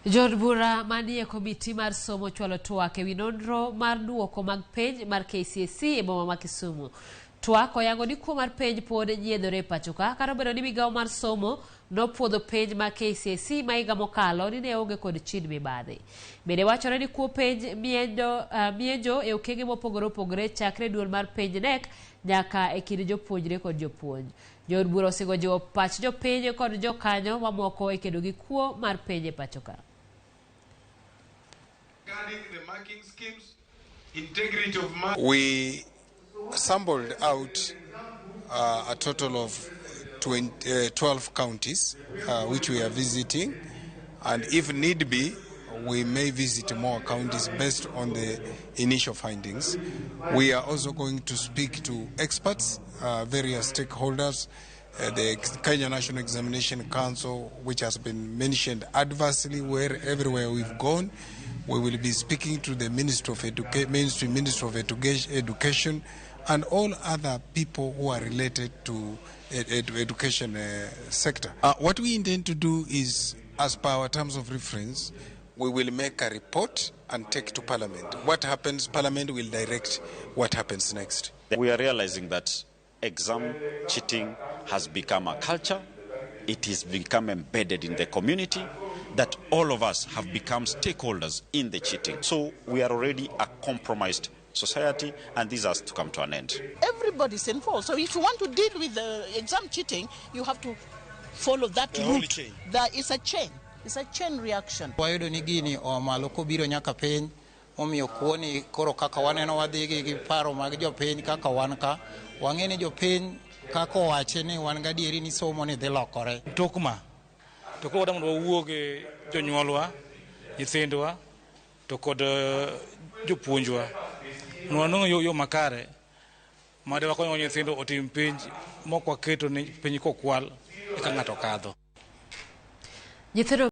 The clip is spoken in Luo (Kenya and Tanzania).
Jood bura manie komiti mar somo chwalo twak ewi nonro mar duoko mag penj mar KCSE e boma ma Kisumu. Twak oyango ni kuo mar penj pod nyiedhore e pacho ka kata obedo ni migawo mar somo nopuodho penj mag KCSE ma higa mokalo ni ne onge kod chin mibadhi. Bende wachore ni kuo penj mienjo e okenge mopogore opogore chakre duol mar penj KNEC nyaka e kind jopuonjre kod jopuonj. Jood bura osingo jiwo pach jopiny kod jokanyo mamoko e kedo gi kuo mar penj e pacho ka. Regarding the marking schemes, integrity of marks. We sampled out a total of 12 counties which we are visiting, and if need be, we may visit more counties based on the initial findings. We are also going to speak to experts, various stakeholders, the Kenya National Examination Council, which has been mentioned adversely where everywhere we've gone. We will be speaking to the Minister of Ministry of Education and all other people who are related to education sector. What we intend to do is, as per our terms of reference, we will make a report and take to Parliament. What happens, Parliament will direct what happens next. We are realizing that exam cheating has become a culture. It has become embedded in the community, that all of us have become stakeholders in the cheating. So we are already a compromised society, and this has to come to an end. Everybody's involved. So if you want to deal with the exam cheating, you have to follow that The whole route. chain. There is a chain. It's a chain reaction. Wayudo ni gini oa malo kobiro nyaka piny, omiyo kuoni koro kaka waneno wadhi gi paro mag jopiny kaka wan ka, wang'e ni jopiny kaka owache ni wan gadieri ni somo ni dhi lokore. Tok ma, to koro wadwa mondo wawuo gi jonyuolwa, nyithindwa, to kod jopuonjwa. Mondo wanwang' yo makare ma de wakonyo nyithindo otim penj mok waketo ni penj kokwal eka ng'ato kadho. Nyithindo